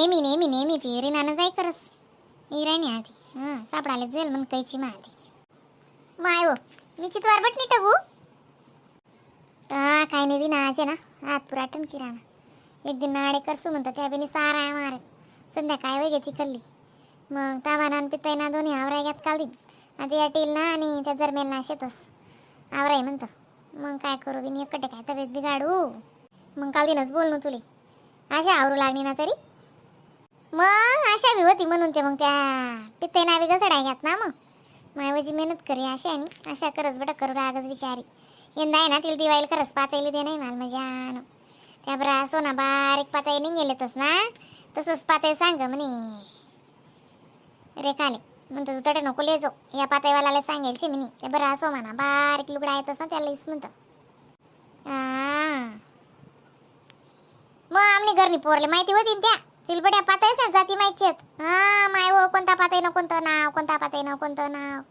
नेहमी नेहमी नेहमी ती रिनानं जाई करस इराणी आधी. हां, सापडाले जाईल मग कैची मा आधी. माय हो, मी चितवार बट नाही टगू. हा, काय नाही बी ना ना हात पुराटन किराणा. एक दिन नाडे करसू म्हणतात, त्या बिनी सारा मारे संध्याकाळ वगैरे ती कल्ली. मग ताबाना आणि पितायना दोन्ही आवराय घ्यात काल दिन. आता या टील ना आणि त्या जरमेल ना शेतस आवराय म्हणतं. मग काय करू बिन एकटे, काय तब्येत बिघाडू? मग काल दिनच बोलणं तुले, अशा आवरू लागली ना तरी. मग अशा बी होती म्हणून ते मग त्या पितायना बी घसडाय घ्यात ना. मग मायवजी मेहनत करी अशा आणि अशा करस बटा करू लागच बिचारी. यंदा आहे ना तिला दिवाळीला खरंच पातायली दे नाही मला मजान. त्या बरं सोना बारीक पाताई नाही गेले तस ना, तसंच पाताई सांग म्हणे रेखाले. म्हणतो तू तडे नको ले जो, या पाताईवाल्याला सांगेल शे म्हणे. ते बरं असो म्हणा, बारीक लुगडा येतच ना त्याला म्हणतं. हा, मग आमनी घरनी पोरले माहिती होती ना, त्या सिलबट्या पातायच ना जाती माहिती आहेत. हा माय हो, कोणता पाताई ना कोणतं नाव, कोणता पाताई ना कोणतं नाव,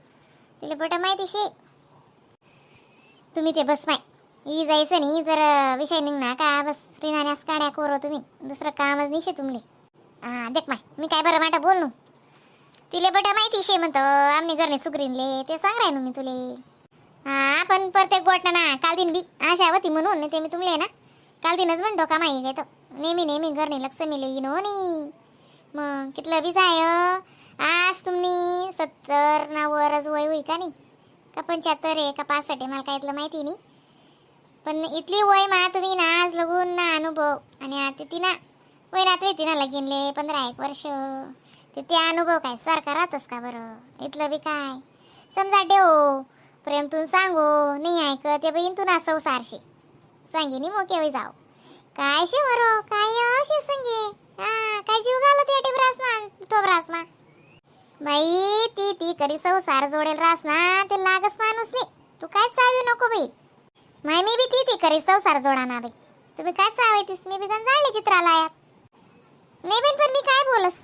तिला बट माहिती शे. तुम्ही ते बस माय ई जायचं नाही जर विषय निघना का बस रिनाण्यास काड्या कोरो तुम्ही, दुसरं कामच नाही शे तुमले. हा देख माय, मी काय बरं माटा बोलणू, तिले बटा माहिती शे म्हणतं आमनी घरने सुगरीनले ते सांग राय ना मी तुले. हा, पण प्रत्येक गोट ना काल दिन बी आशा होती म्हणून नाही ते मी तुमले ना काल दिनच म्हणतो का माही घेतो. नेहमी नेहमी घरने लक्ष्मी येईन हो नाही. मग कितलं बी जाय, आज तुम्ही 70 नव्वदच वय होई का नाही, का 75 आहे का 65 आहे, मला काय इथलं माहिती नाही. पण इथली वय मा तुम्ही ना आज लगून ना अनुभव आणि आता ती ना वय ना ती ना लगीनले 15 एक वर्ष, ते ते अनुभव काय सारखा राहतस का बरं? इथलं बी काय समजा देव प्रेमतून सांगू नाही ऐकत ते बहीण तू ना संसारशी सांगिनी मोके जाऊ काय शे बरो काय असे संगे. हा काय जीव घालत या टेबरासमा टोबरासमा बाई. ती ती करी संसार जोडेल रास ना ते लागस माणूस नाही. तू काय चावी नको बाई माय, मी बी ती ती करी संसार जोडा ना बाई. तुम्ही काय चावे तीस, मी बी गंजाळले चित्राला यात नाही बेन. पण मी काय बोलस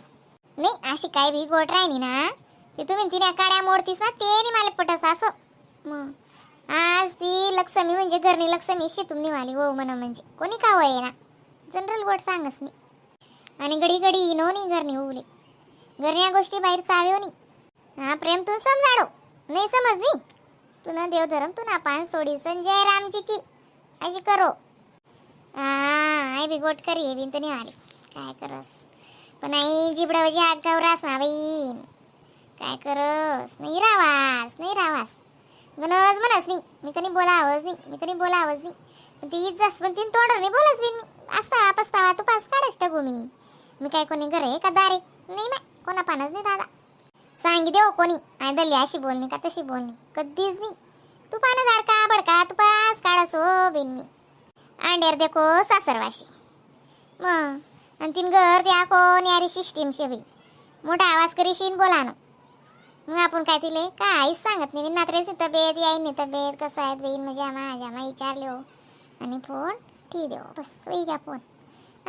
नाही, अशी काय बी गोट राहिनी ना ते तुम्ही तिने काड्या मोडतीस ना ते नाही मला पटस असं. मग आज ती लक्ष्मी म्हणजे घरनी लक्ष्मी शी तुम्ही वाली हो म्हणा, म्हणजे कोणी का वय ना जनरल गोट सांगस मी. आणि घडी घडी इनो नाही घरनी उगली घरण्या गोष्टी बाहेर चावे हो नाही. हा, प्रेम तू समजाडो नाही समजनी तू ना देवधरम तू ना पान सोडी संजय रामजी की अशी करो. हा आई बी गोट करी हे बिन तर नाही आली काय करस. पण आई जिबडावजी आग गावरास ना बाई, काय करस? नाही रावास, नाही रावास गणज म्हणस नाही. मी कधी बोलावंच नाही, मी कधी बोलावंच नाही. पण ती जास्त पण तीन तोंड नाही बोलच बी मी. असता पस्तावा तू पास काढच टाकू मी. मी काय कोणी घर आहे का दारे नाही माय, कोणा पानच नाही दादा. सांगी देव कोणी आई दल्ली अशी बोलणी का तशी बोलणी कधीच नाही. तू पानं झाडका बडका तू पास काढस हो बिन मी अंडेर देखो सासरवाशी. मग आणि तीन घर द्या कोण यारी सिस्टीम शे बाई, मोठा आवाज करीशीन बोला ना. मग आपण काय तिले काहीच सांगत नाही. नात्रेची तब्येत याई नाही, तब्येत कसं आहे बहीण मजा माझ्या मा विचारले हो आणि फोन ठीक देव बस होई घ्या फोन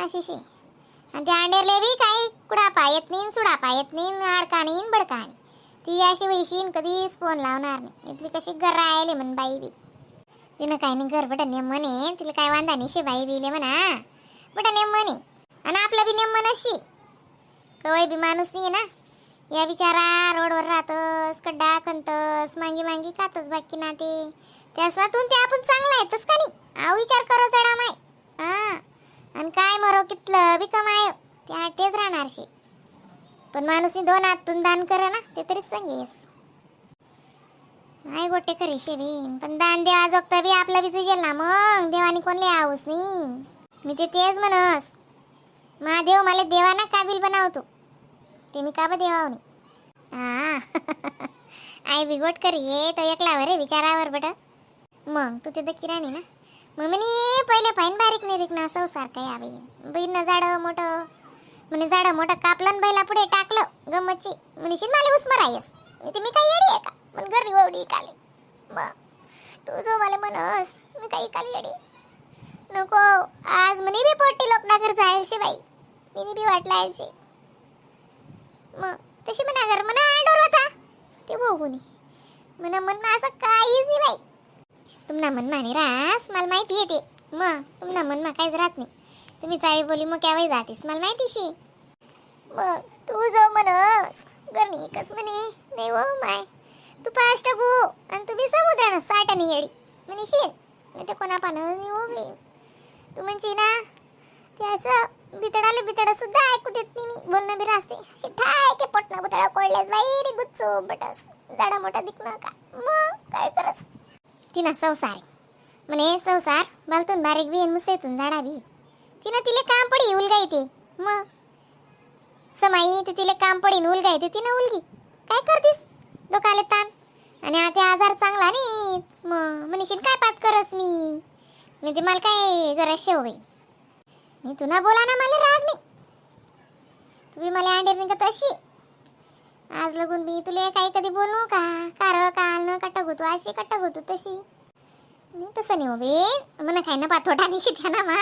अशी शी. आणि त्या अंडेरले बी काही कुडा पायत नाही, सुडा पायत नाही, अडका नाही बडका नाही. ती अशी वैशीन कधीच फोन लावणार नाही. इथली कशी घर राहिले म्हण बाई बी तिनं काय नाही घर बट नेम म्हणे, तिला काय वांदा नाही शे बाई बिले म्हणा बट नेम म्हणे. आणि आपलं बी नेम अशी कवय बी माणूस नाही ना या बिचारा रोडवर राहतस, खड्डा खणतस, मांगी मांगी खातस. बाकी ना ते त्यासातून ते आपण चांगलं आहे तस का नाही आव विचार करो चढा माय. हा आणि काय मरो कितलं बी कमाय ते आटेच राहणार शे. पण माणूसनी दोन हातून दान करा ना ते तरी सांगेस. आई गोटे खरी शे बी, पण दान देवा जोगता बी आपला बी सुजेल ना. मग देवानी कोणले आऊस नाही. मी ते तेच म्हणस, महादेव मला देवाना काबिल बनवतो ते मी का बा देवाव नाही. हा आई बिगोट करी ये तो एकलावर रे विचारावर बट. मग तू तिथं किराणी ना मग म्हणे पहिले पाहिन बारीक निरीक ना संसार काय आवी बहीण ना झाडं मोठं म्हणे झाडं मोठं कापलं न बैला पुढे टाकलं गमची म्हणशील मला उस्मर आहेस. ते मी काही येडी आहे का? पण घरी ववडी काले मग तू जो मला म्हणस मी काही काली येडी नको. आज म्हणे बी पोटी लोकनागर जायचे बाई, मी बी वाटला यायचे. मग तशी म्हणा घर म्हणा आंडोर होता ते बघू म्हणा मन असं काहीच नाही बाई. तुमना मन माने रास मला माहिती येते. मग तुमना मनमा काहीच राहत नाही. तुम्ही चावी बोली मग केव्हाही जातेस मला माहिती शी. मग तू जाऊ म्हणस गरणी कस म्हणे नाही हो माय, तू पाच टाकू आणि तुम्ही समुद्रानं साठाने येडी म्हणशील मी ते कोणा पानं नाही हो बाई. तू म्हणशी ना ते असं बितडाले बितड सुद्धा ऐकू देत नाही मी बोलणं बी राहते अशी ठाय की पोटणं बुतडा कोळलेच बाई रे गुच्चू बटस जाडा मोठा दिखणं का मग काय करस. तिनं संसार आहे म्हणे, संसार बालतून बारीक बी आणि मुसेतून जाडा बी. तिनं तिले काम पडी उलगा येते, मग समाई ते तिले काम पडीन उलगा येते तिनं उलगी. काय करतीस लोकाले ताण आणि आता आजार चांगला नाही. मग म्हणशील काय पात करस मी म्हणजे मला काय गरज शेव बाई. मी तुला बोला ना, मला राग नाही. तुम्ही मला अंडेर निघत अशी आज लगून मी तुला काही कधी बोलू का कार काल न कटक होतो अशी कटक होतो तशी. मी तसं नाही हो बे म्हणा काय ना पाथोटा नाही शिक्या ना मा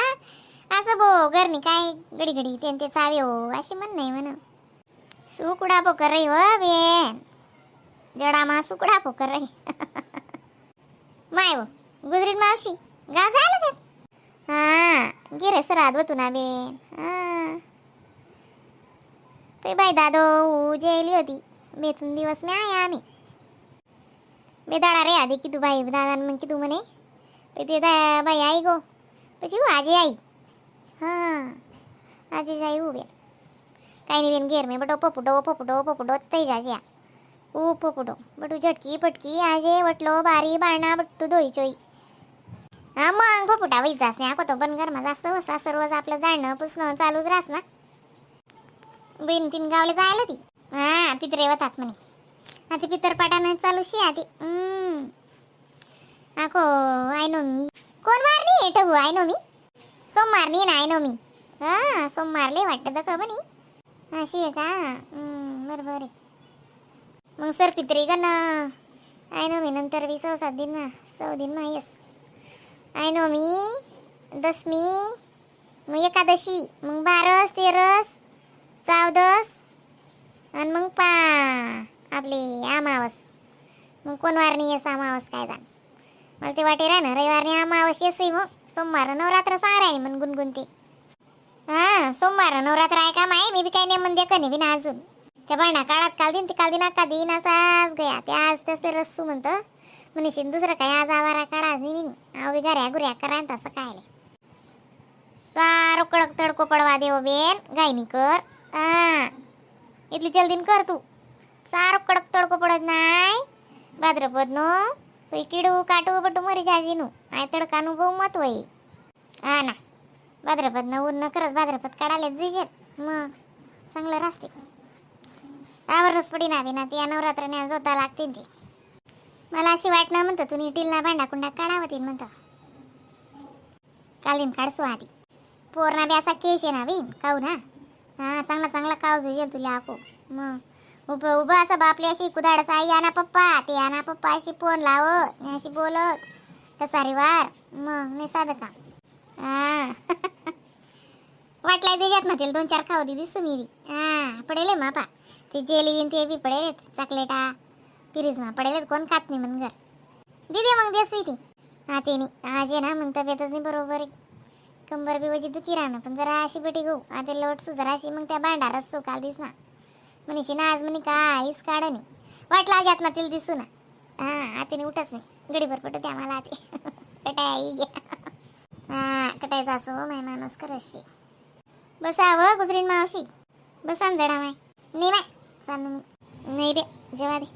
असं बो घरनी काय घडी घडी ते ते चावे हो अशी म्हण नाही म्हणा. सुकुडा पोकर रही हो बेन जडामा सुकुडा पोकर रही माय हो गुजरीत मावशी गा झालं ते हा गिरे सर आदवतू ना बेन. हा पे बाई दादो जेली होती बेतून दिवस मी आहे आम्ही बेदाडा रे आधी की तू बाई दादा मग की तू म्हणे पे ते बाई आई गो પછી હું આજે आई. હા આજે જ આવી બેન. કાંઈ નહીં બેન, ઘેર મેં બટો પપુડો પપુડો પપુડો થઈ જાજે આ ઓ પપુડો બટું ઝટકી પટકી આજે વટલો બારી બારણા બટ્ટું ધોઈ ચોઈ. हा मग पपुटा वैत जास नाही आको तो बनगरमा जास्त वसा सर्वच आपलं जाणं पुसणं चालूच राहस ना बहीण. तीन गावले जायला ती हा पित्रे होतात म्हणे. आता पितर पाटानं चालू शी आधी. आको I know मी कोण मारणी आहे ठगू I know मी सोमवार नाही ना I know मी. हा सोमवारले वाटतं तर का म्हणे अशी आहे का. बरोबर आहे. मग सर पित्रे का ना I know मी नंतर बी 6-7 दिन ना 6 दिन ना येस I know मी दसमी मग एकादशी मग बारस तेरस चौदस आणि मग पा आपली अमावस. मग कोणवारनी येस अमावस काय जाण मला ते वाटे राह ना रविवारनी अमावस येस. मग सोमवार नवरात्र सांग राही म्हण गुणगुणते. हा सोमवार नवरात्र आहे का माय मी बी काही नाही म्हणते कनी बी ना अजून त्या बाणा काळात काल दिन ते काल दिन अक्का दिन असाच गया ते आज तसले रस्सू म्हणतं म्हणशील दुसरं काय आज आवारा काढाच नाही मी आव बी घऱ्या गुऱ्या करा तसं काय सारो कडक तडको पडवा देव बेन गायनी कर. हा इथली जल्दीन कर तू सारो कडक तडको पडत नाही भाद्रपद नो किडू काटू बटू मरी जाजीनू I तडकानू बहु महत्व आहे. हा ना भाद्रपद न ऊन न खरंच भाद्रपद काढायला जुजेल मग चांगलं राहते आवरच पडी ना ना ती नवरात्र जोता लागतील ती मला अशी वाट ना म्हणतं तुम्ही टिलना भांडा कुंडा काढावं म्हणतं कालीन काढसू आधी पोरणा बी असा केश आहे ना बी काऊ ना. हा चांगला चांगला काव जुजेल तुला आको मग उभं उभं असं बापली अशी कुदाड आई आणा पप्पा ते आणा पप्पा अशी फोन लावत आणि अशी बोलत तसा रे वार मग नाही साधं का. हा वाटलाय त्याच्यात ना तिला 2-4 खाऊ दे दिसू मी बी. हा पडेल मापा ते जेली येईन ते बी पडेल चॉकलेटा पिरीज मा पडेल कोण खात नाही म्हण घर दिदे मग देस ते. हा ते नाही आज आहे ना मग तब्येतच नाही बरोबर आहे कंबर बी वजी दुखी राहणं पण जरा अशी बेटी गो आता लोटसू जरा अशी मग त्या भांडारच सु काल दिस ना म्हणीशी ना आज म्हणे काहीच काढ नाही वाटला आज ना तिला दिसू ना. हा आते उठच नाही गडीभर पटू द्या मला आते कटाई घ्या. हा कटायचा असो हो माय माणूस करशी बसावं गुजरीन मावशी बसा ना जडा माय नाही माय चालू मी नाही बे जेवा दे.